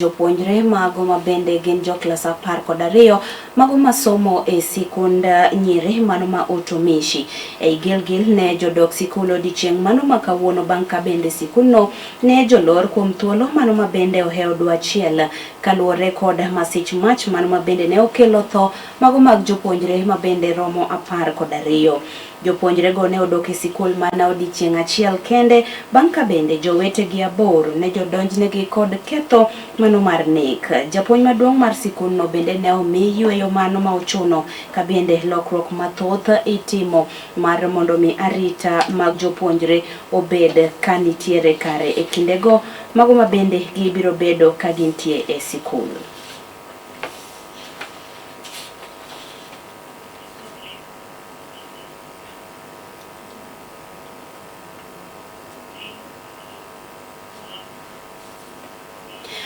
Jopuonjre mago ma bende gin joklas 12 mago masomo e sikund nyiri mano ma Utumishi ei Gilgil ne jodok sikul odiechieng' mano ma kawuono bang' ka bende sikundno ne jolor kuom thuolo mano ma bende ohewo dwe achiel kaluwore kod masich mach mano ma bende ne okelo tho mago mag jopuonjre ma bende romo 12. Jopuonjrego ne odok e sikul mana odiechieng' achiel kende bang' ka bende jowetegi aboro ne jodonjnegi kod ketho mano mar nek. Japuonj maduong' mar sikundno bende ne omi yueyo mano ma ochuno ka bende lokruok mathoth itimo mar mondo mi arita mag jopuonjre obed ka nitiere kare e kindego mago ma bende gibiro bedo ka gintie e sikul.